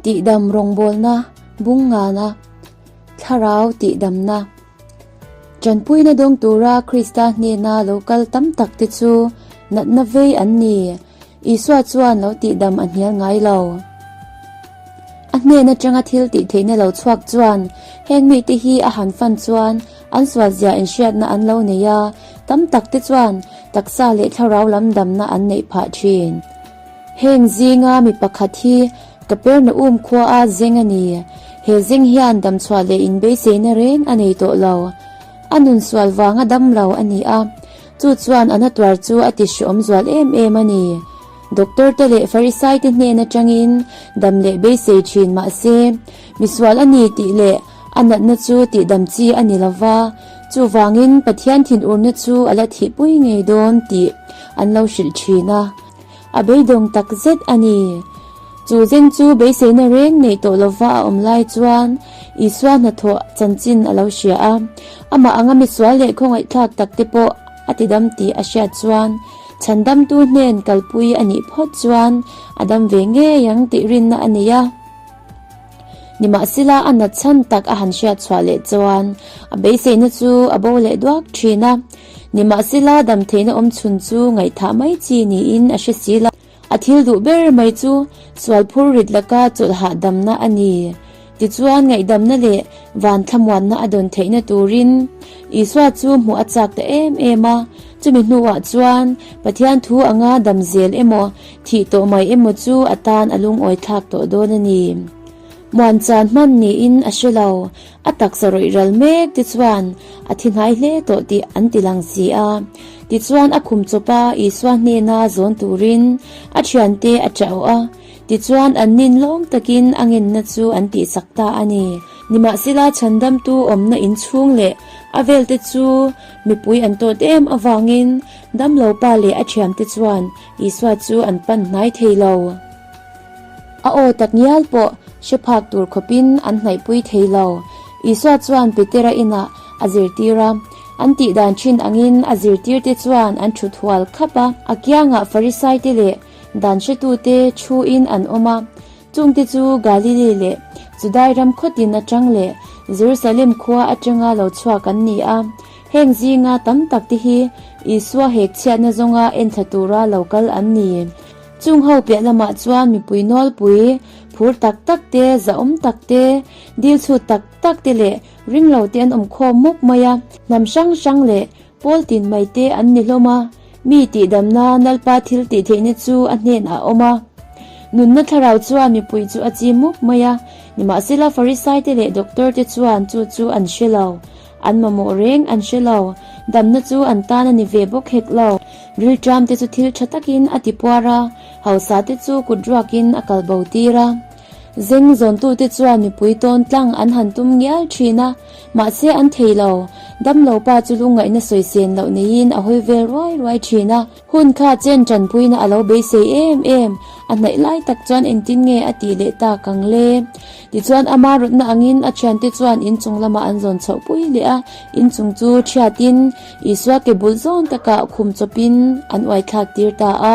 Tihdam rawngbawlna bung ngana thlarau tihdamna. Tanpuina dawng tura Krista hnena lo kal tam tak te chu natna vei an ni. Isua chuan lo tihdam a hnial ngai lo. A hnen atanga thil tih theihna lo chhuak chuan heng mite hi a han fan chuan an sualzia inhriatna an lo nei a, tam tak te chuan taksa leh thlarau lam damna an neih phah thin. Heng zinga mi pakhat hi Kapernaum khua a zeng a ni. He zeng hian damchhuah leh inbeiseina reng a nei tawh lo. A nun sual vanga dam lo a ni a, chu chuan a natuar chu a ti hreawm zual em em a ni. Doctor te leh Farisai te hnen atangin dam leh beisei thin mah se, misual a ni tih leh a natna chu tihdam chi a ni lo va, chuvangin Pathian thinurna chu a la thihpui ngei dawn tih an lo hrilh thin a. A beidawng tak zet a ni. Chu zeng chu beiseina reng neih tawh lova a awm lai chuan Isua hnathawh chanchin a lo hria a. Amah anga misual leh khawngaihthlak tak te pawh a tidam tih a hriat chuan chhandamtu hnen kalpui a nih phawt chuan a dam ve ngei ang tih rinna a nei a. Nimahsela a nat chhan tak a han hriat chhuah leh chuan a beiseina chu a bo leh duak thin a. Nimahsela dam theihna awm chhun chu ngaihthah mai chi niin a hre si lo. A thil duh ber mai chu sual phur rit laka chawlh hahdamna a ni. Tichuan ngaihdamna leh van thlamuanna a dawn theihna turin Isua chu hmuh a chak ta em em a. Chumi hnuah chuan Pathian thu anga dam zel emaw thih tawh mai emaw chu a tan a lungawi thlak tawh dawn a ni. Muan chan hman niin a hre lo, a taksa rawih ral mek te chuan a thi hnai hle tawh tih an ti lang si a. Tichuan a khum chawp a, Isua hnena zawn turin a thiante a chauh a, tichuan an nin lawm takin a ngenna chu an tihsak ta a ni. Nimahsela chhandamtu awmna inchhung leh a velte chu mipui an tawt em avangin damlo pa leh a thiante chuan Isua chu an pan hnai thei lo. A aw tak ngial pawh hre phak tur khawpin an hnaihpui thei lo. Isua chuan Petera inah a zirtir a. An tih dan thin angin a zirtirte chuan an thut hual khap a. A kiangah Farisaite leh dan hretute thuin an awm a. Chungte chu Galili leh Judai ram khawtin atang leh Jerusalem khua atanga lo chhuak an ni a. Heng zinga tam takte hi Isua hek chhiatna zawnga enthla tura lo kal an ni. Chung ho piah lamah chuan mipui nawlpui, phur tak tak te, zahawm tak te, dil chhut tak tak te leh ring lo te an awm khawm mup mai a. Hnam hrang hrang leh pawl tin mai te an ni hlawm a, mi tihdamna Lalpa thil tih theihna chu a hnenah a awm a. Nunna thlarau chuan mipui chu a chim mup mai a, nimahsela Farisai te leh doctor te chuan chu chu an hre lo. An mamawh reng an hre lo. Damna chu an tan a ni ve bawk hek lo. Rilṭam te chu thil ṭha takin a ti puar a, hausa te chu kut ruakin a kal bo tir a. Zeng zawntute chuan mipui tawn tlang an han tum ngial ṭhin a, mahse an thei lo. Damlo pa chu lungngaihna sawisên loh neiin a hawi vel ruai ruai ṭhin a. Hun kha chen ṭanpuina a lo beisei em em, a hnaih lai tak chuan engtin nge a tih leh tak ang le? Tichuan ama rawtna angin a ṭhiante chuan inchung lamah an zawn chhoh pui leh a, inchung chu ṭhiatin Isua ke bul zawn takah khum chawpin an uaithlak tir ta a.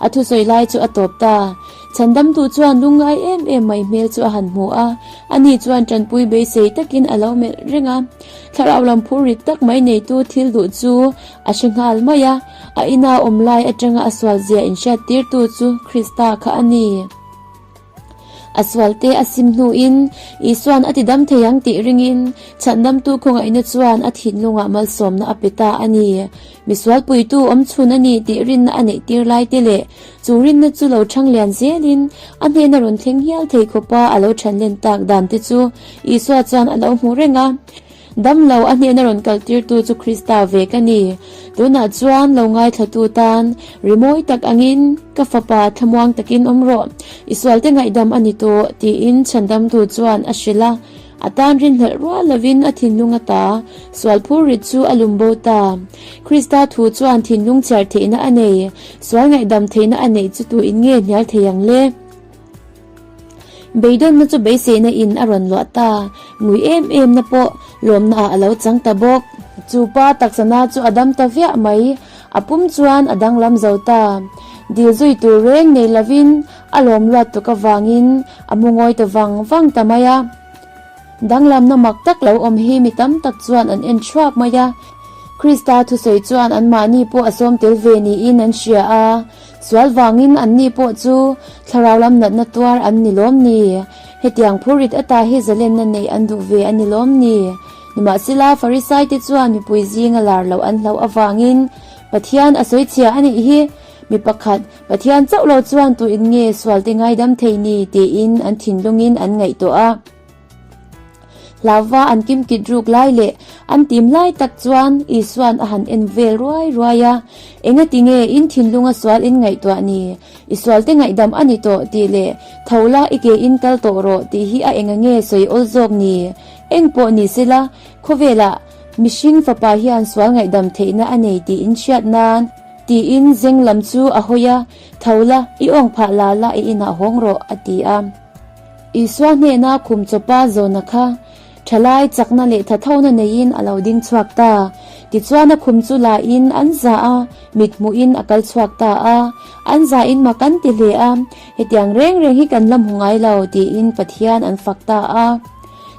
A thusawi lai chu a tawp ta. Chhandamtu chuan lungngai em em mai hmel chu a han hmu a, ani chuan ṭanpui beisei takin a lo melh reng a. Thlarau lam phur rit tak mai neitu thil duh chu a hre nghal mai a, a ina awm lai atanga a sual zia inhriat tirtu chu Krista kha a ni. A sualte a sim hnuin Isua'n a tidam thei ang tih ringin chhandamtu khawngaihna chuan a thinlungah malsawmna a pe ta a ni. Misual puitu awm chhun a ni tih rinna a neih tir lai te leh chu rinna chu lo thang lian zelin a hnena rawn thleng hial thei khawpa a lo than len tak dan te chu Isua chuan a lo hmu reng a. Damlo a hnena rawn kal tirtu chu Krista ve ka ni. Tunah chuan lo ngaithlatu tan rimawi tak angin ka fapa thlamuang takin awm rawh, i sualte ngaihdam a ni tawh, tiin chhandamtu chuan a hrilh a. A tan rinhlelh rual lovin a thinlung a ta, sual phur rit chu a lum bo ta. Krista thu chuan thinlung chhiar theihna a nei, sual ngaihdam theihna a neih chu tuin nge hnial thei ang le? Beidawnna chu beiseina in a rawn luah ta, ngui em em na pawh lawmna ah a lo chang ta bawk. Chu pa taksana chu a dam ta viah mai. A pum chuan a danglam zo ta. Dil zui tur reng nei lovin a lawm luat tuk avangin a mu ngawi ta vang vang ta mai a. Danglamna mak tak lo awm hi mi tam tak chuan an en thuak mai a. Krista thusawi chuan anmahni pawh a sawm tel ve niin an hria a. Sual vangin anni pawh chu thlarau lam natna tuar an ni lawm ni? Hetiang phurrit ata hi zalenna neih an duh ve a ni lawm ni? Nimahsela, Farisaite chuan mipui zinga lar loh an hlauh avangin Pathian a sawi chhia a nih hi. Mi pakhat, Pathian chauh lo chuan tuin nge sualte ngaidam thei ni? tiin an thinlungin an ngaihtuah a. Hlauva an kimkit ruk lai leh an tim lai tak chuan Isua'n a han en vel ruai ruai a, Engati nge in thinlunga sual in ngaihtuah ni? I sualte ngaihdam a ni tawh tih leh tho la i ke in kal tawh rawh tih hi a enga nge sawi awl zawk ni? Eng pawh ni sela, khawvelah mihring fapa hian sual ngaihdam theihna a nei tih in hriat nan tiin zeng lam chu a hawi a, Tho la, i awng phah la la i inah hawng rawh, a ti a. Isua hnena khum chawpa zawna kha thalai chakna leh thathona neiin a lo ding chhuak ta. Tichuan a khum chu lain an za a, mit hmuhin a kal chhuak ta a. An zain mak an ti hle a, Hetiang reng reng hi kan la hmu ngai lo, tiin Pathian an fak ta a.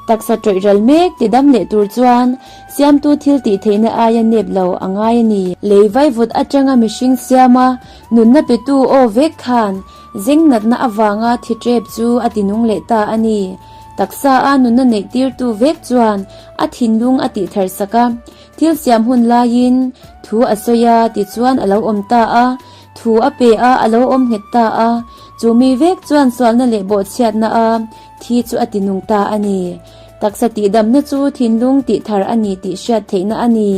Taksa tawih ral mek ti dam leh tur chuan siamtu thil tih theihna aia nep lo a ngai a ni. Lei vaivut atanga mihring siama nunna petu aw vek khan Zeng natna avanga thi tep chu a ti nung leh ta a ni. Taksa a nunna neih tirtu vek chuan a thinlung a tih thar sak a. Thil siam hun laiin thu a sawi a, tichuan a lo awm ta a. Thu a pe a, a lo awm nghet ta a. Chu mi vek chuan sualna leh bawhchhiatna a thi chu a ti nung ta a ni. Taksa tihdamna chu thinlung tih thar a ni tih hriat theihna a ni.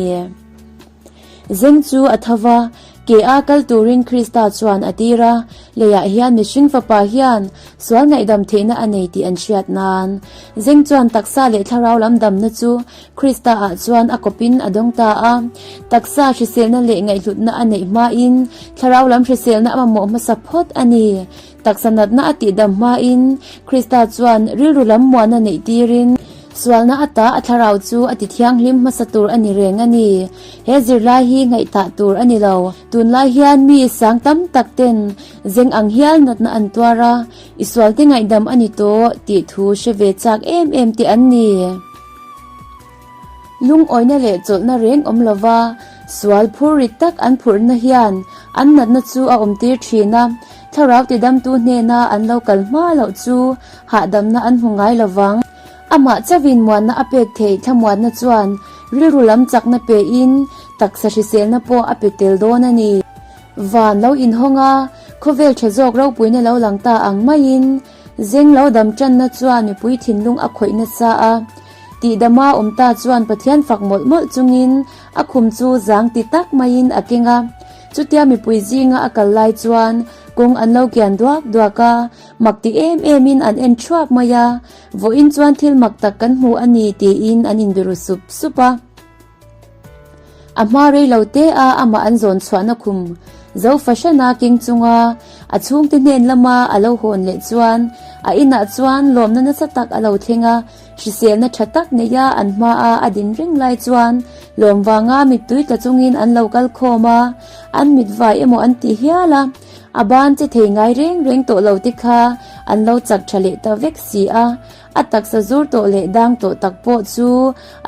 Zeng chu a tho va, ke a kal turin Krista chuan a tir a, leiah hian mihring fapa hian sual ngaihdam theihna a nei tih an hriat nan. Zeng chuan taksa leh thlarau lam damna chu Krista ah chuan a kawpin a dawng ta a. Taksa hriselna leh ngaihhlutna a neih hmain thlarau lam hriselna a mamawh hmasa phawt a ni. Taksa natna a tihdam hmain Krista chuan rilru lam muana neih tirin sualna ata a thlarau chu a tithianghlim hmasa tur a ni reng a ni. He zirlai hi ngaihthah tur a ni lo. Tunlai hian mi sang tam tak ten zeng ang hial natna an tuar a, i sualte ngaihdam a ni tawh tih thu hre ve chak em em te an ni. Lungawina leh chawlhna reng awm lova sual phur rit tak an phurhna hian an natna chu a awmtir thin a, thlarau tidamtu hnena an lo kal hma loh chu hahdamna an hmu ngai lovang. Amah chauhin muanna a pek theih thlamuanna chuan rilru lam chakna pein taksa hriselna pawh a pe tel dawn a ni. Van lo inhawng a, khawvel tha zawk ropuina lo lang ta ang maiin zeng lo dam tanna chuan mipui thinlung a khawih nasa a. Tihdama awm ta chuan Pathian fak mawlh mawlh chungin a khum chu zang ti tak maiin a keng a. Chutia mipui zinga a kal lai chuan kawng an lo kian duak duak a, mak ti em emin an en thuak mai a, vawiin chuan thil mak tak kan hmu a ni tiin an inbiru sup sup a. A hma rei lo te a amah an zawn chhuahna khum zo fahran a keng chunga a chhungte hnen lama a lo hawn leh chuan a inah chuan lawmna nasa tak a lo thleng a, hriselna tha tak neia an hmaa a din reng lai chuan lawm vanga mittui tla chungin an lo kal khawm a, an mit vai emaw an ti hial a, a ban che thei ngai reng reng tawh lo te kha an lo chak tha leh ta vek si a. A taksa zur tawh leh dang tawh tak pawh chu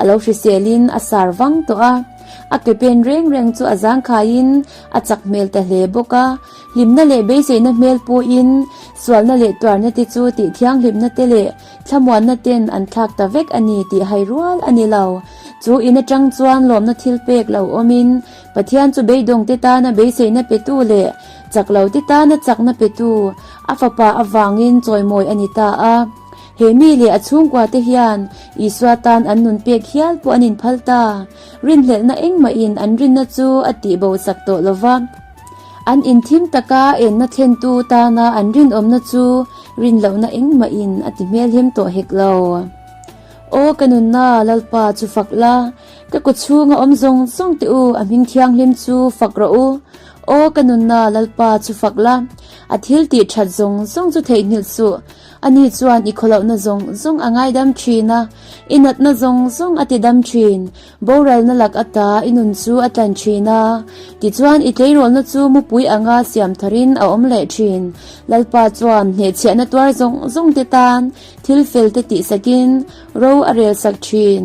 a lo hriselin a sar vang tawh a, a ke pen reng reng chu a zangkhaiin a chak hmel ta hle bawk a. Hlimna leh beiseina hmel pawhin sualna leh tuarna te chu tih thianghlimna te leh thlamuanna ten an thlak ta vek a ni tih hai rual a ni lo. Chu in atang chuan lawmna thil pek lo awmin Pathian chu beidawng te tana beiseina petu leh chak lo te tana chakna petu a fapa avangin chawimawi a ni ta a. He mi leh a chhungkua te hian Isua tan an nun pek hial pawh an inphal ta. Rinhlelhna engmahin an rinna chu a tihbo sak tawh lo va. An inthim taka enna thlentu tana an rinawmna chu rinlohna engmahin a ti hmelhem tawh hek lo. Aw ka nunna, Lalpa chu fak la, ka kut chhunga awm zawng zawng teh u, a hming thianghlim chu fak rawh u. Aw ka nunna, Lalpa chu fak la. A thil tih that zawng zawng chu theihnghilh suh. Ani chuan i khawlohna zawng zawng a ngaidam thin a, i natna zawng zawng a tidam thin. Boralna lak ata i nun chu a tlan thin a, tichuan i tleirawlna chu mupui anga siam tharin a awm leh thin. Lalpa chuan hnehchhiahna tuar zawng zawng te tan thil fel te tihsakin ro a rel sak thin.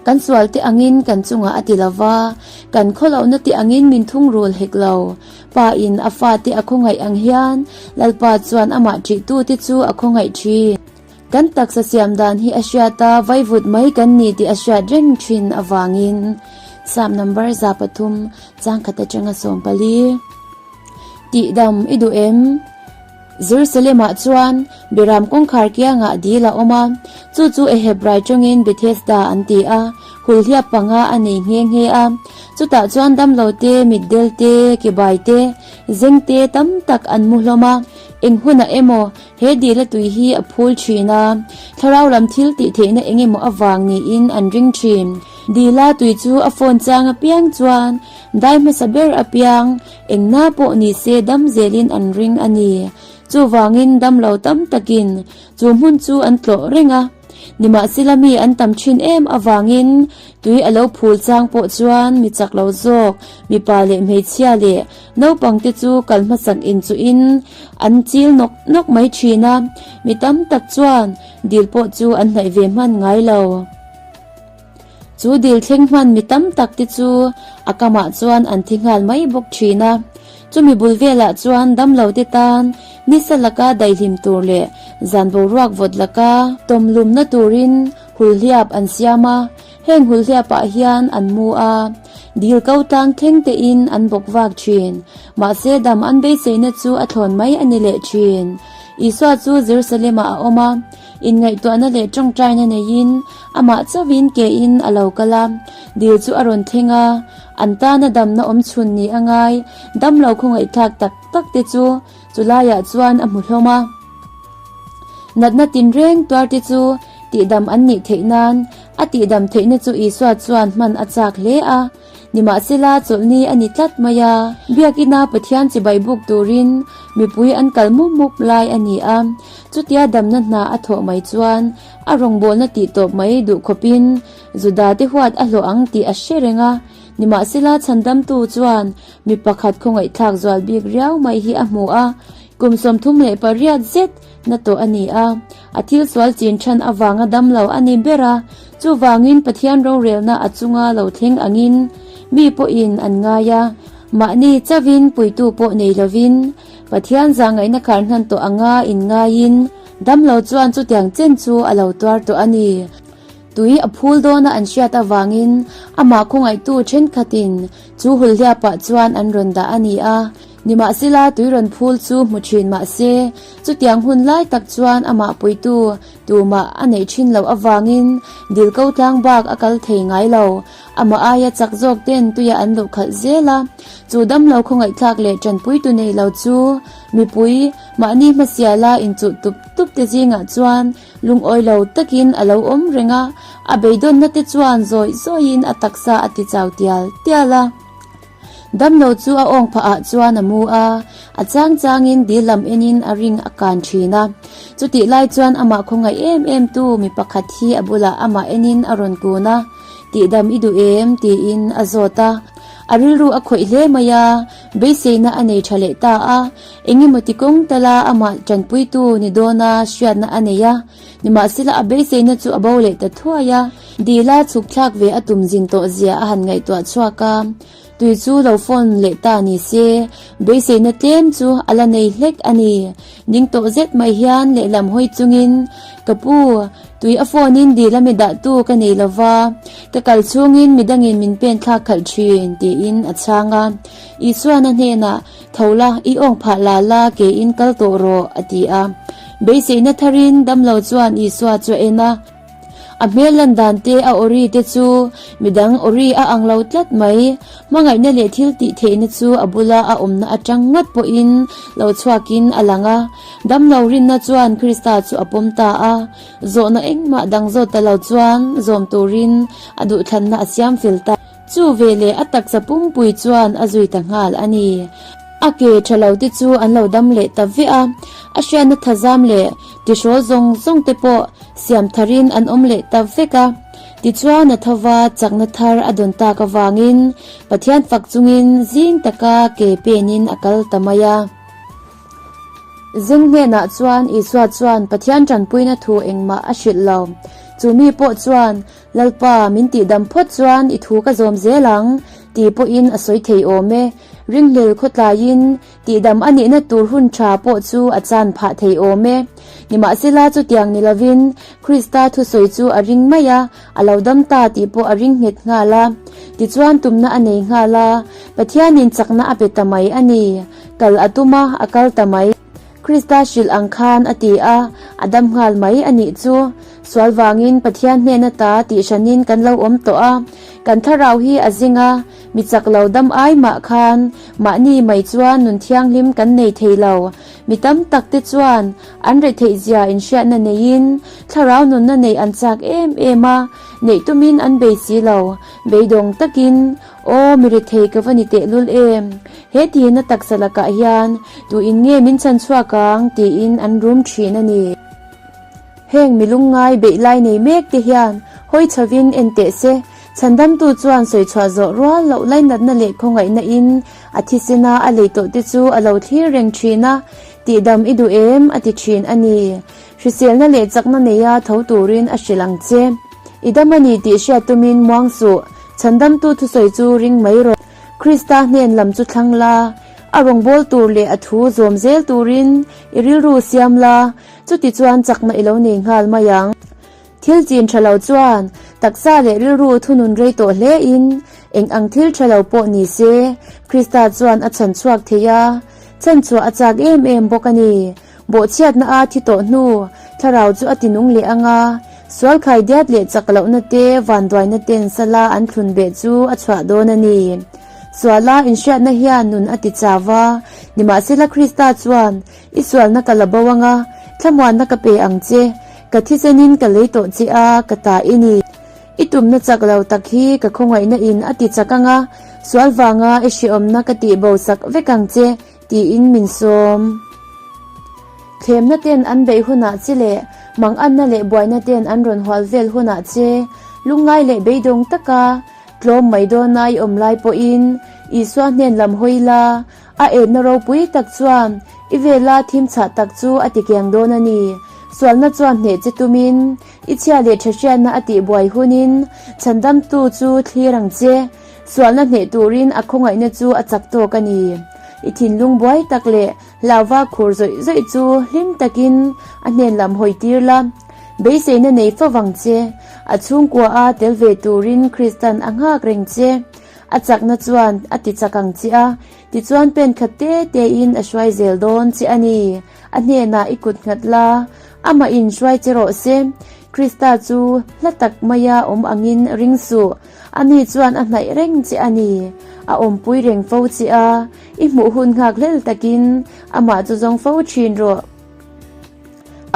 Kan sual te angin kan chungah a ti lo va, kan khawlohna te angin min thungrul hek lo. Pa in a fate a khawngaih ang hian Lalpa chuan amah ṭihtute chu a khawngaih ṭhin. Kan taksa siam dan hi a hriat a, vaivut mai kan ni tih a hriat reng thin avangin Psalm number 3 changkhat atanga 14 Tihdam i duh em? Jerusalem-ah chuan Biram kawngkhar kiangah dil a awm a, chu chu Ehebrai tawngin Bethesda an ti a, hulhliap panga a nei nghe nghe a. Chutah chuan damlo te, mitdel te, kebai te, zeng te tam tak an mu hlawm a, eng hunah emaw He dila tui hi a phul thin a, thlarau lam thil tih theihna eng emaw avang niin an ring thin. Dila tui chu a phone chang apiang chuan dai hmasa ber apiang engna pawh ni se dam zelin an ring a ni. Chuvangin damlo tam takin chu hmun chu an tlawh reng a. Nimahsela mi an tam thin em avangin tui a lo phul chang pawh chuan mi chak lo zawk, mipa leh hmeichhia leh naupang te chu kal hmasak inchuhin an chil nawk nawk mai thin a, mi tam tak chuan dil pawh chu an hnaih ve hman ngai lo. Chu dil thleng hman mi tam tak te chu a kamah chuan an thi nghal mai bawk thin a. Chumi bul velah chuan damlo te tan nisa laka daihlim tur leh zan boruak vawt laka tawmlumna turin hulhliap an siam a, heng hulhliapah hian an mu a, dil ko tlang thleng tein an bawk vak thin. Mahse dam an beiseina chu a thlawn mai a ni leh thin. Isua chu Jerusalem-ah a awm a. Inngaihtuahna leh tawngtaina neiin amah chauhin kein a lo kal a, dil chu a rawn thleng a, an tana damna awm chhun ni a ngai, damlo khawngaihthlak tak tak te chu chulaiah chuan a hmu hlawm a. Natna tinreng tuar te chu tihdam an nih theih nan a tihdam theihna chu Isua chuan hman a chak hle a. Nimahsela chawlhni a ni tlat mai a, Biakina Pathian chibai buk turin mipui an kal mup mup lai a ni a, chutia damna hna a thawh mai chuan a rawngbawlna tih tawp mai duh khawpin Juda te huat a hlawh ang tih a hre reng a. Nimahsela chhandamtu chuan mi pakhat khawngaihthlak zual bik riau mai hi a hmu a, kum 38 zet na tawh a ni a, a thil sual chin than avanga damlo a ni ber a, chuvangin Pathian rorelna a chunga lo thleng angin mi pawhin an ngai a, mahni chauhin puitu pawh nei lovin Pathian zahngaihna khar hnan tawh anga inngaiin damlo chuan chutiang chen chu a lo tuar tawh a ni. Tui a phul dawna an hriat avangin amah khawngaihtu thenkhatin chu hulhliapah chuan an rawn dah a ni a. Nimahsela tui rawn phul chu hmu thin mahse, chutiang hun lai tak chuan amah puitu tumah a neih thin loh avangin dil ko tlang bak a kal thei ngai lo. Amah aia chak zawk ten tuia an luh khalh zel a, chu damlo khawngaihthlak leh tanpuitu nei lo chu mipui mahni hmasiala inchuh tup tup te zingah chuan Lungawi lo takin a lo awm reng a, a beidawnna te chuan zawih zawihin a taksa a ti chau tial tial a. Damlo chu a awng phah ah chuan a mu a, a chang changin dil lam enin a ring a kan thin a. Chutih lai chuan amah khawngaih em em tu mi pakhat hi a bulah amah enin a rawn kun a, Tihdam i duh em? tiin a zawt a. A rilru a khawih hle mai a, beiseina a nei tha leh ta a. Engemaw ti kawng tala amah tanpuitu ni dawna hriatna a nei a, nimahsela a beiseina chu a bo leh ta thuai a. Dila chhuk thlak ve a tum zin tawh zia a han ngaihtuah chhuak a, tui chu lo phone leh ta ni se, beiseina tlem chu a la nei hlek a ni. Ning tawh zet mai hian lehlam hawi chungin, Ka pu, tui a phone in dila mi dahtu ka nei lova, ka kal chhungin midangin min pen thlak khalh thin, tiin a chhang a. Isuan a hnenah, Tho la, i awng phah la la, ke in kal tawh rawh, a ti a. Beiseina tharin damlo chuan Isua chu a en a. A hmel lan dan te, a awri te chu midang awri a ang lo tlat mai. Hmangaihna leh thil tih theihna chu a bula a awmna atang ngawt pawhin lo chhuakin a lang a. Damlo rinna chuan Krista chu a pawm ta a. Zawhna engmah dang zawt ta lo chuan zawm turin a duhthlanna a siam fel ta. Chu veleh a taksa pumpui chuan a zui ta nghal a ni. A ke tha lo te chu an lo dam leh ta vek a, a hriatna thazam leh tihrawl zawng zawng te pawh siam tharin an awm leh ta vek a. Tichuan a thova chakna thar a dawn tak avangin Pathian fak chungin zing taka ke penin a kal ta mai a. Zing hnenah chuan Isua chuan Pathian tanpuina thu engmah a hrilh lo. Chu mi pawh chuan, Lalpa, min tihdam phawt chuan i thu ka zawm zel ang, ti pawhin a sawi thei awm e. Ringhlel khawtlaiin tihdam a nihna tur hun tha pawh chu a chan phah thei awm e. Nimahsela chutiang ni lovin Krista thusawi chu a ring mai a, a lo dam ta tih pawh a ring nghet nghal a. Tichuan tumna a nei nghal a, Pathianin chakna a pe ta mai a ni. Kal a tum a, a kal ta mai. Krista hrilh ang khan a ti a, a dam nghal mai a nih chu. Sual vangin Pathian hnena ta tih hranin kan lo awm tawh a, kan thlarau hi a zing a, mi chak lo dam ai mah khan mahni mai chuan nun thianghlim kan nei thei lo. Mi tam tak te chuan an retheih zia inhriatna neiin thlarau nunna neih an chak em em a, neih tumin an bei si lo, beidawng takin Aw, mi rethei ka va ni tehlul em? He tihna taksa lakah hian tuin nge min chhan chhuak ang? tiin an rum thin a ni. Heng mi lungngai beih lai nei mek te hian hawi chhovin en teh se, chhandamtu chuan sawi chhuah zawh rual loh lainatna leh khawngaihna in a thisena a lei tawh te chu a lo thlir reng thin a, tihdam i duh em? a ti thin a ni. Hriselna leh chakna neia tho turin a hrilh ang che. I dam a ni tih hriat tumin muang suh, chhandamtu thusawi chu ring mai rawh. Krista hnen lam chu thlang la, a rawngbâwl tur leh a thu zawm zel turin i rilru siam la, chuti chuan chakna i lo nei nghal mai ang. Thil chin tha lo chuan taksa leh rilru thunun rei tawh hle in eng ang thil tha lo pawh ni se, Krista chuan a chhan chhuak thei a, chhan chhuah a chak em em bawk a ni. Bawhchhiatna a thi tawh hnu, thlarau chu a ti nung leh ang a, sual khai diat leh chak lohna te, vanduaina ten sala an thlun beh chu a chhuah dawn a ni. Suala inhriatna hian nun a ti chau va, nimahsela Krista chuan, I sualna ka la bo ang a, thlamuanna ka pe ang che, ka thisenin ka lei tawh che a, ka ta i ni. I tumna chak lo tak hi ka khawngaihna in a ti chak ang a, sual vanga i hrehawmna ka tih bo sak vek ang che, Tiin min sawm. Thlemna ten an beih hunah che leh manganna leh buaina ten an rawn hual vel hunah che lungngai leh beidawng taka tlawm mai dawna i awm lai pawhin Isua hnen lam hawi la, a etna ropui tak chuan i vela thim chhah tak chu a ti kiang dawn a ni. Sualna chuan hneh che tumin i chhia leh tha hriatna a tih buai hunin chhandamtu chu thlir ang che. Sualna hneh turin a khawngaihna chu a chak tawk a ni. I thinlung buai tak leh hlauva khur zawih zawih chu hlim takin a hnen lam hawi tir la. Beiseina nei fo vang che. A chhungkua a tel ve turin Kristan a nghak reng che. A chakna chuan a ti chak ang che a, tichuan pen khat te tein a hruai zel dawn che a ni. A hnenah i kut nghat la, amah in hruai che rawh se. Krista chu hla tak maia awm angin ring suh. Ani chuan a hnaih reng che a ni, a awmpui reng fo che a, i hmuh hun nghak hlel takin amah chu zawng fo thin rawh.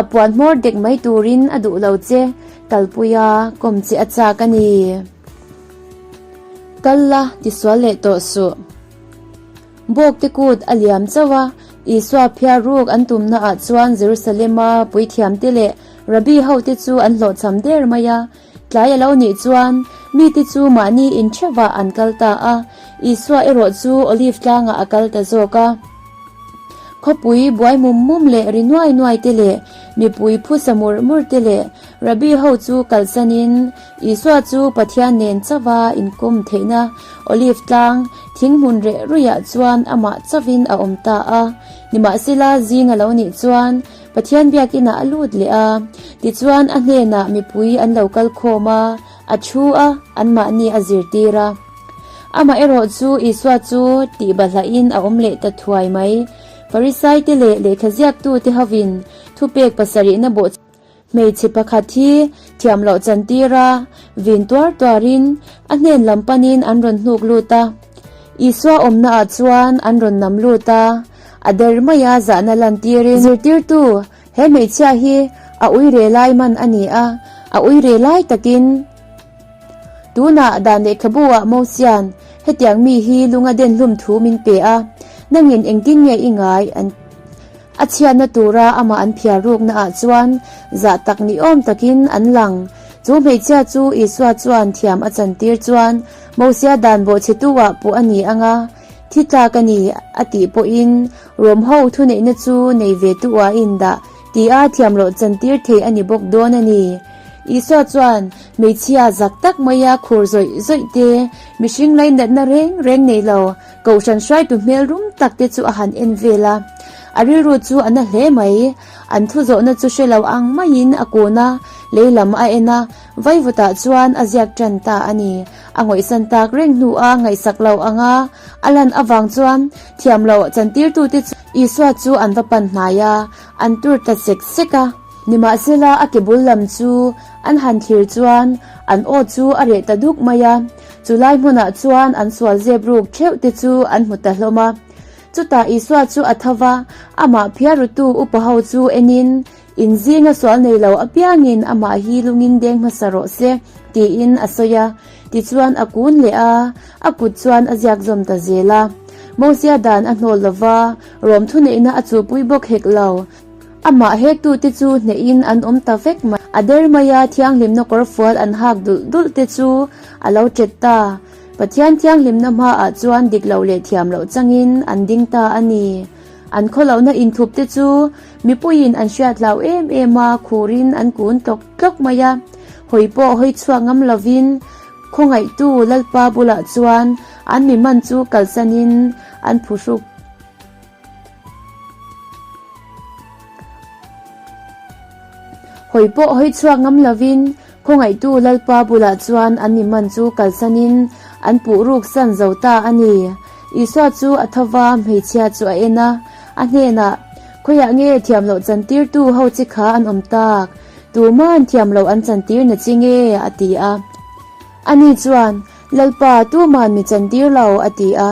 A puan hmawr dek mai turin a duh lo che, kalpui a, kawm che a chak a ni. Kal la, tisual leh tawh suh. Bawkte kut a liam chauh a, Isua phiar ruk an tumnaah chuan Jerusalema puithiamte leh Rabbi hote chu an hlawhchham der mai a, Tlai a lo nih chuan mite chu mahni intheuhah an kal ta a, Isua erawh chu Olive tlangah a kal ta zawk a. Khawpui buai mum mum leh ri nuai nuai te leh mipui phusa mur mur te leh Rabbi ho chu kalsanin Isua chu Pathian nen chauha inkawm theihna Olive tlang thing hmun reh ruiah chuan amah chauhin a awm ta a. Nimahsela zing a lo nih chuan Pathian biakinah a lut leh a, tichuan a hnenah mipui an lo kal khawm a, a thu a, anmahni a zirtir a. Amah erawh chu Isua chu tih bahlahin a awm leh ta thuai mai. Farisaite leh lehkhaziaktute hovin thupek pasarihna bawh hmeichhe pakhat hi thiam loh chantir a, vin tuar tuarin a hnen lam panin an rawn hnuk lut a. Isua awmnaah chuan an rawn nam lut a, A der mai a zahna lantirin zirtirtu he hmeichhia hi a uire lai man a ni a, a uire lai takin tunah dan lehkhabu ah Mosian hetiang mi hi lunga den hlum thu min pe a. Nangin engtin nge i ngai? An A chhiatna tura amah an phiar rukna ah chuan zah tak ni awm takin an lang. Chu hmeichhia chu Isua chuan thiam a chantir chuan Mosia dan bawhchhetu ah puh a ni ang a, thi tlak a ni a tih pawhin Rom ho thuneihna chu nei ve tu ah a indah tia thiam loh chantir thei a ni bawk dawn a ni. Isua chuan hmeichhia zak tak maia khur zawih zawih te, mihring lainatna reng reng nei lo, Kohhran hruaitu hmel rum tak te chu a han en vel a, a rilru chu a na hle mai. An thu zawhna chu hre lo ang maiin a kun a, lei lam a en a, vaivutah chuan a ziak tan ta a ni. A ngawihsan tak reng hnua ngaihsak lo anga a lan avang chuan thiam loh chantirtute chu Isua chu an va pan hnai a, an tur ta sek sek a. Nimahsela a ke bul lam chu an han thlir chuan an aw chu a reh ta duk mai a. Chu lai hmunah chuan an sual zep ruk theuh te chu an hmu ta hlawm a. Chutah Isua chu a tho va, amah phiarutu upa ho chu enin, In zinga sual nei lo apiangin amah hi lungin deng hmasa rawh se, tiin a sawi a. Tichuan a kun leh a, a kut chuan a ziak zawm ta zel a. Mosia dan a hnawl lo va, Rom thuneihna a chuhpui bawk hek lo. Amah hektute chu hnehin an awm ta vek mai. A der maia thianghlimna kawrfual an hak dulh dulh te chu a lo ṭet ta. Pathian thianghlimna hmaah chuan dik loh leh thiam loh changin an ding ta a ni. An khawlohna inthup te chu mipuiin an hriat hlau em em a, khurin an kun tlawk tlawk mai a. Hawi pawh hawi chhuak ngam lovin khawngaihtu Lalpa bulah chuan an mi man chu kalsanin an phuhruk. Hawi pawh hawi chhuak ngam lovin khawngaihtu Lalpa bulah chuan an mi man chu kalsanin an puh ruk san zo ta a ni. Isua chu a tho va, hmeichhia chu a en a, a hnenah, Khawiah nge thiam loh chantirtu ho chi kha an awm tak? Tuman thiam loh an chantir na chi nge? a ti a. Ani chuan, Lalpa, tuman mi chantir lo, a ti a.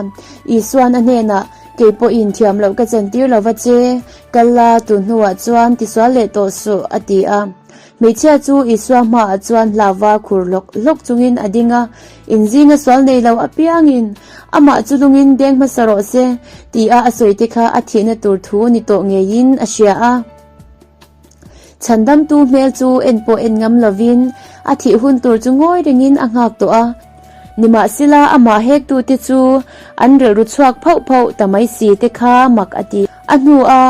Isuan a hnenah, Kei pawhin thiam loh ka chantir lo va che, kal la, tun hnuah chuan tisual leh tawh suh, a ti a. Hmeichhia chu Isua hmaah chuan hlauva khur hlawk hlawk chungin a ding a, Inzinga sual nei lo apiangin amah chu lungin deng hmasa rawh se, tia a sawite kha a thihna tur thu ni tawh ngeiin a hria a. Chhandamtu hmel chu en pawh en ngam lovin a thih hun tur chu ngawi rengin a nghak tawh a. Nimahsela amah hektute chu an rilru chhuak phauh phauh ta mai si te kha mak a ti. A hnu a,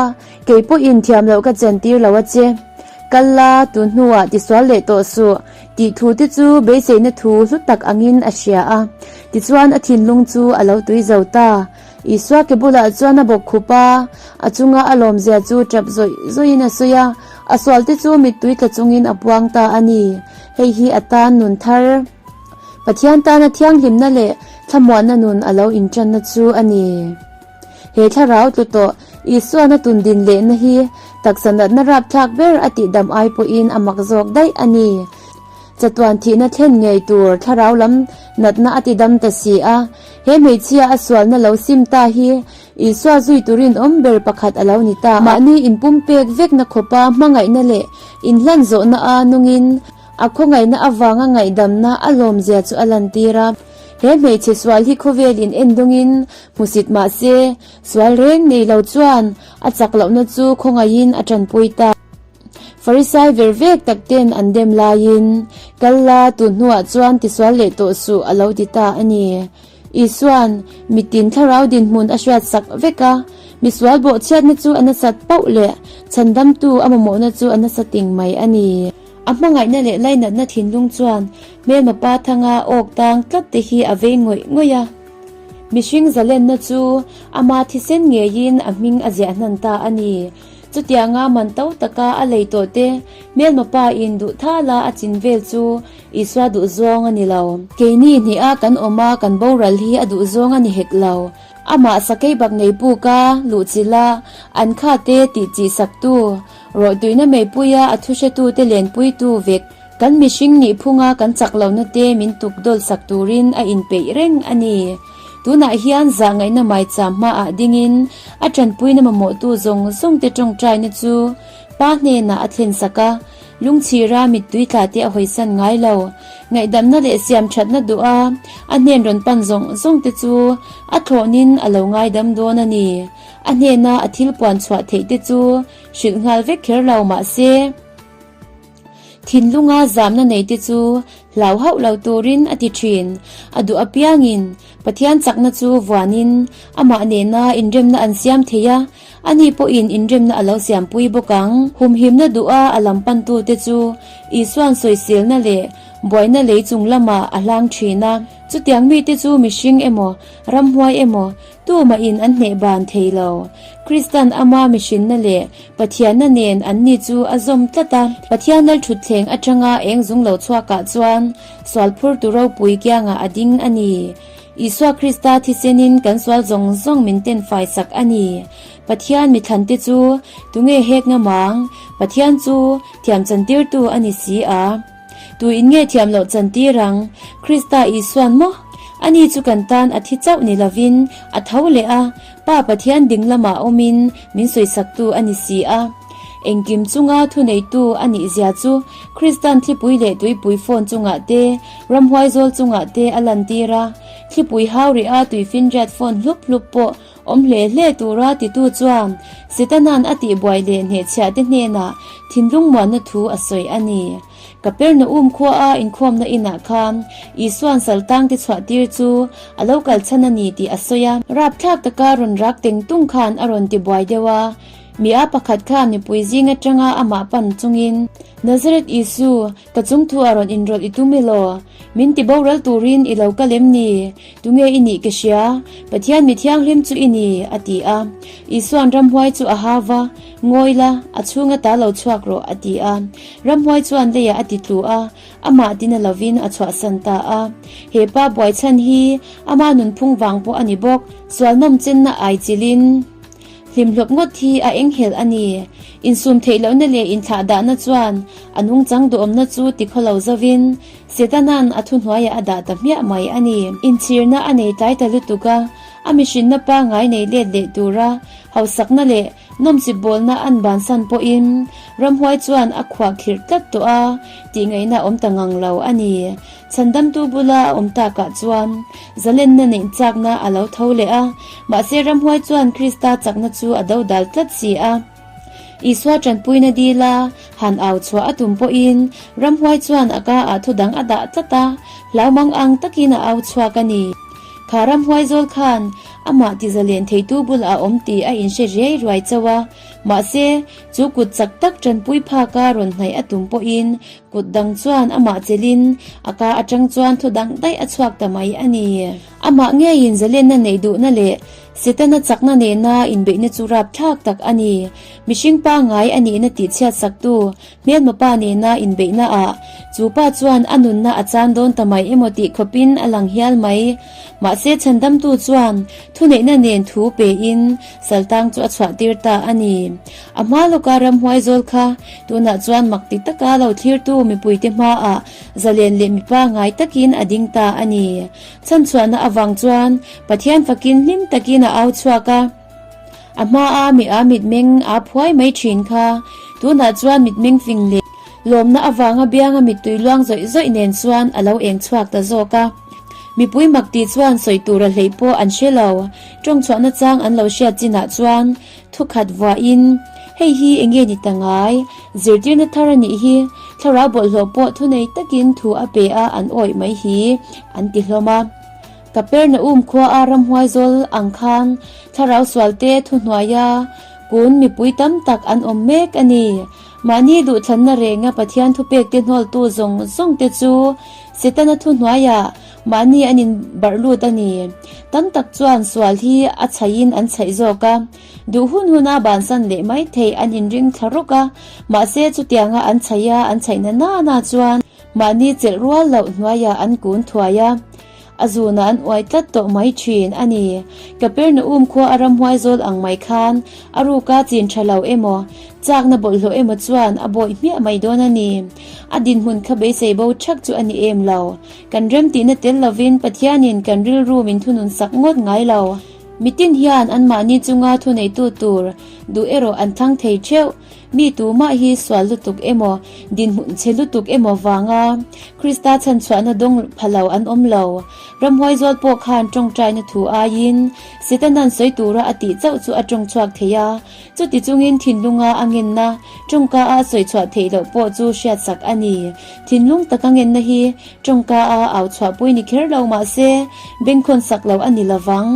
kei pawhin thiam loh ka chentir lo a che. Kal la, tun hnuah tisual leh tawh suh, tih thu te chu beiseina thu hlu tak angin a hria a. Tichuan a thinlung chu a lo tui zo ta. Isua ke bulah chuan a bawk khup a, a chunga a lawmzia chu tap zawih zawihin a sawi a, a sualte chu mittui tla chungin a puang ta a ni. Hei hi a tan nun thar, Pathian tana thianghlimna leh thlamuanna nun a lo inṭanna chu a ni. He thlarau tlu tawh Isuan a tun din lehna hi taksa natna rapthlak ber a tihdam ai pawhin a mak zawk daih a ni. Chatuan thihna thlen ngei tur thlarau lam natna a ti dam ta si a, he hmeichhia a sualna lo sim ta hi Isua zui turin awm ber pakhat a lo ni ta a. Mahni inpumpek vekna khawpa hmangaihna leh inhlan zawhna a nungin a khawngaihna avanga ngaihdamna a lawmzia chu a lantir a. He hmeichhe sual hi khawvel in en dawngin hmusit mah se, sual reng nei lo chuan a chak lohna chu khawngaihin a tanpui ta. Farisai ver vek tak ten an dem laiin, Kal la, tun hnuah chuan tisual leh tawh suh, a lo ti ta a ni. Isua'n mitin thlarau dinhmun a hriat sak vek a, misual bawhchhiatna chu a nasat pauh leh chhandamtu a mamawhna chu a nasa ting mai a ni. A hmangaihna leh lainatna thinlung chuan hmelma pa thanga awk tang tlat te hi a vei ngawih ngawih a. Mihring zalenna chu ama thisen ngeiin a hming a ziah hnan ta a ni. Chutianga man to taka a lei tawh te hmelma pa in duh thala a chin vel chu Isua duh zawng a ni lo. Keini hnih a kan awm a kan boral hi a duh zawng a ni hek lo. Amah sakei bak nei puk a, luh chilh a, an kha te tih chih sak tu, rawhtuihna meipui a a thu hretu te lenpui tu vek kan mihring nih phunga kan chak lohna te min tuk dawl sak turin a inpeih reng a ni. Tunah hian zahngaihna maicham hmaah dingin a tanpuina mamawhtu zawng zawngte tawngtaina chu Pa hnenah a thlensak a. Lungchhira mittui tla te a hawisan ngai lo. Ngaihdamna leh siamthatna duh a, a hnen rawn pan zawng zawng te chu a thlawhnin a lo ngaidam dawn a ni. A hnena a thil puan chhuah theih te chu hrilh nghal vek kher lo mah se, thinlunga zamna nei te chu hlau hauh lo turin a ti thin. A duh apiangin Pathian chakna chu vuanin amah nena inremna an siam thei a, ani pawhin inremna a lo siampui bawk ang. Humhimna duha a lam pantute chu Isua'n sawiselna leh buaina lei chung lamah a hlang thin a. Chutiang mite chu mihring emaw, ramhuai emaw, tumahin an hneh ban thei lo. Krista'n ama mihrinna leh Pathianna nen anni chu a zawm tlat a. Pathian lalthutthleng atanga eng zung lo chhuakah chuan Sual phurtu ropui kiangah a ding a ni. Isua Krista thisenin kan sual zawng zawng min ten fai sak a ni. Pathian mithlante chu tunge hek ngamang? Pathian chu thiam chantirtu a ni si a. Tuin nge thiam loh chantir ang? Krista Isuan maw? Ani chu kan tan a thi chauh ni lovin a tho leh a, Pa Pathian ding lamah awmin min sawisaktu a ni si a. Engkim chunga thuneitu a nih zia chu Kristan thlipui leh tuipui phone chungah te, ramhuai zawl chungah te a lantir a. Thlipui hau rih a tuifinriat phone hlup hlup pawh awm hle hle tura titu chuan Setana'n a tihbuai leh hnehchhiah te hnenah thinlung muanna thu a sawi a ni. Kapernaum khuaa inkhawmna inah khan Isua'n saltangte chhuahtir chu a lo kal chhan a ni tih a sawi a. Rapthlak taka rawn rak teng tung khan a rawn tibuai deuh a. Mi a pakhat kha mipui zing atanga amah pan chungin, Nazareth Isu, ka chungthu a rawn inrawlh i tum elaw? Min ti boral turin i lo kal em ni? Tunge i nih ka hria, Pathian mi thianghlim chu i ni, a ti a. Isua'n ramhuai chu a hau va, Ngawi la, a chhunga ta lo chhuak rawh, a ti a. Ramhuai chuan leiah a ti tlu a, amah tina lovin a chhuahsan ta a. He pa buaichhan hi ama nunphung vang pawh a ni bawk, sual nawmchenna aichilhin. Hlimhlawp ngawt hi a enghelh a ni. Insum theih lohna leh inthlahdahna chuan a nungchang duhawmna chu tikhawlo zovin Setana'n a thuhnuaiah a dah ta hmiah mai a ni. Inchhirna a nei tlai ta lutuk a, a mihrinna pangngai nei let leh tura hausakna leh nawmchip bawlna an bansan pawhin ramhuai chuan a khuah khirh tlat tawh a, tihngaihna a awm ta ngang lo a ni. Chhandamtu bula a awm takah chuan zalenna neih chakna a lo tho leh a, mahse ramhuai chuan Krista chakna chu a dodal tlat si a. Isua tanpuina dila han au chhuah a tum pawhin ramhuai chuan a ka ah thudang a dah tlat a, hlaumang ang takin a au chhuak a ni. Kha ramhuai zawl khan amah ti zalen theitu bulah a awm tih a inhre riai ruai chauh a, mahse chu kut chak tak tanpui phaka rawn hnaih a tum pawhin Kut dang chuan amah chelin a ka atang chuan thu dang daih a chhuak ta mai a ni. Amah ngeiin zalenna neih duhna leh Setana chakna nena inbeihna chu rapthlak tak a ni. Mihring pangngai a nihna tihchhiat saktu hmelma pa nena inbeihna ah chu pa chuan a nunna a chan dawn ta mai emaw tih khawpin a lang hial mai. Mahse chhandamtu chuan thuneihna nen thu pein saltang chu a chhuahtir ta a ni. A hma lawka ramhuai zawl kha tunah chuan mak ti taka lo thlirtu mipuite hmaah zalen leh mipa ngai takin a ding ta a ni. Chhanchhuahna avang chuan Pathian fakin hlim takin a au chhuak a. A hmaa mi a mitmeng aa phuai mai thin kha tunah chuan mitmeng fing leh lawmna avanga bianga mittui luang zawih zawih nen chuan a lo eng chhuak ta zawk a. Mipui mak ti chuan sawi tura hleih pawh an hre lo. Tawngchhuahna chang an lo hriat chinah chuan Thukhat vuahin, Hei hi enge ni ta ngai? Zirtirna thar a nih hi, thlarau bawlhhlawh pawh thunei takin thu a pe a an awih mai hi, an ti hlawm a. Kapernaum khua a ramhuai zawl ang khan thlarau sualte thuhnuaia kun mipui tam tak an awm mek a ni. Mahni duhthlanna renga Pathian thupekte hnawltu zawng zawngte chu Setana thuhnuaiah Mahni an inbarh lut a ni. Tam tak chuan sual hi a chhaihin an chhaih zawk a, duh hun huna bansan leh mai theih an inring thla rawk a, mahse chutianga an chhaih a an chhaih na na na chuan mahni chelh rual loh hnuaiah an kun thuai a, a zunah an uai tlat tawh mai thin a ni. Kapernaum khua a ramhuai zawl ang mai khan a ruka chin tha lo emaw, chakna bawlhhlawh emaw chuan a bawih hmiah mai dawn a ni. A dinhmun kha beisei bo thak chu a ni em lo. Kan remtihna tel lovin Pathianin kan rilru min thunun sak ngawt ngai lo. Mitin hian anmahni chunga thuneitu tur duh erawh an thlang thei theuh. Mi tumah hi sual lutuk emaw, dinhmun chhe lutuk emaw vanga Krista chhanchhuahna dawng pha lo an awm lo. Ramhuai zual pawh khan tawngtaina thu aiin Setana'n sawi tura a tih chauh chu a tawng chhuak thei a, chuti chungin thinlunga a ngenna tawngka a sawi chhuah theih loh pawh chu hriatsak a ni. Thinlung taka ngenna hi tawngka a au chhuahpui ni kher lo mahse bengkhawn sak lo a ni lovang.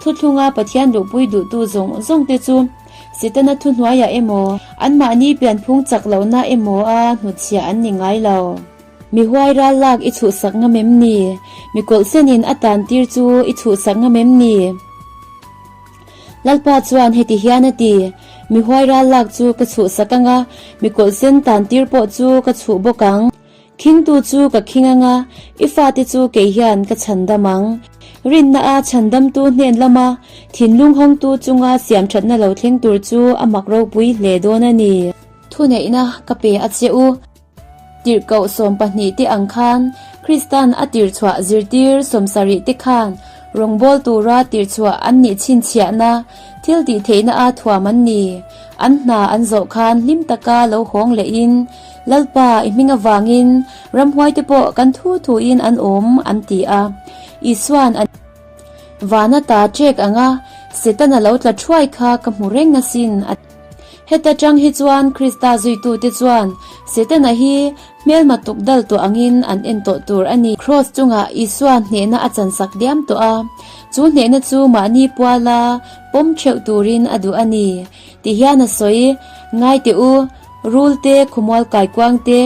Thuthlunga Pathian luhpui duhtu zawng zawng te chu Setana thuhnuaiah emaw, anmahni pianphung chak lohna emaw a hnutchhiah an ni ngai lo. Mi huai ral lak i chhuhsak ngam em ni? Mi kawlhsenin a tan tir chu i chhuhsak ngam em ni? Lalpa chuan heti hian a ti, Mi huai ral lak chu ka chhuhsak ang a, mi kawlhsen tan tir pawh chu ka chhuh bawk ang. Khingtu chu ka khing ang a, i fate chu kei hian ka chhandam ang. Rinna a chhandamtu hnen lama thinlung hawngtu chunga siamthatna lo thleng tur chu a mak ropui hle dawn a ni. Thuneihna ka pe a che u. Tirhkoh 12 te ang khan Kristan a tirchhuah zirtir 70 te khan rawngbâwl tura tirchhuah an nih chhinchhiahna thil tih theihna a thuam an ni. An hna an zawh khan hlim taka lo hawng lehin, Lalpa, i hming avangin ramhuaite pawh kan thu thuin an awm, an ti a. Isua'n a Vana ta ṭek anga Setana lo tla ṭhuai kha ka hmu reng asin, a ti. Heta tang hi chuan Krista zuitute chuan Setana hi hmelma tuk dal tawh angin an en tawh tur a ni. Kraws chungah Isua hnehna a chansak diam tawh a, chu hnehna chu mahni puala pawm theuh turin a duh a ni. Ti hian a sawi, Ngai teh u, rul te, khawmual kaikuang te,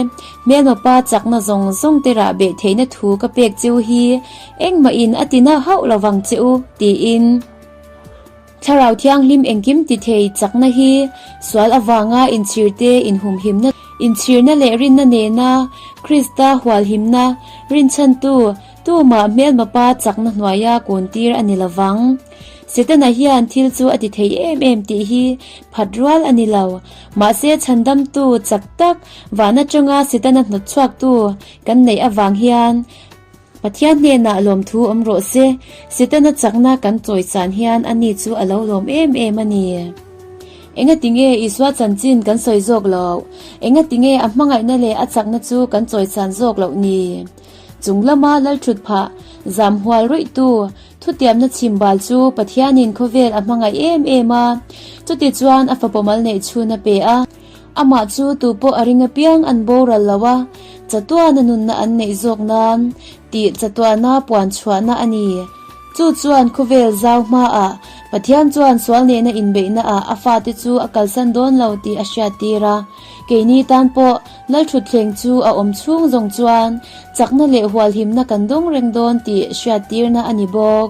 hmelma pa chakna zawng zawng te rah beh theihna thu ka pek cheu hi engmahin a tina hauh lovang che u, tiin. Thlarau Thianghlim engkim ti thei chakna hi sual avanga inchhirte inhumhimna, inchhirna leh rinna nena Krista hualhimna rinchhantu tumah hmelmapa chakna hnuaia kuntir a ni lovang. Setana hian thil chu a ti thei em em tih hi phat rual a ni lo. Mahse chhandamtu chak tak van atanga Setana hnawtchhuaktu kan neih avang hian Pathian hnenah lawmthu awm rawh se, Setana chakna kan chawi chan hian ani chu a lo lawm em em a ni. Engatinge Isua chanchin kan sawi zawk loh? Engatinge a hmangaihna leh a chakna chu kan chawi chan zawk loh ni? Chung lama lalthut phah zam hual ruihtu thutiamna chhimbal chu Pathianin khawvel a hmangaih em em a, chutichuan a fapawmal neih chhun a pe a. Amah chu tu pawh a ring apiang an boral lo a, chatuana nunna an neih zawk nan tih chatuana puan chhuahna a ni. Chu chuan khawvel zau hmaah Pathian chuan sual nehna inbeihna ah a fate chu a kalsan dawn lo tih a hriattir a. Keini tan pawh Lalthutthleng chu a awm chhung zawng chuan chakna leh hualhimna kan dawng reng dawn tih hriattirna a ni bawk.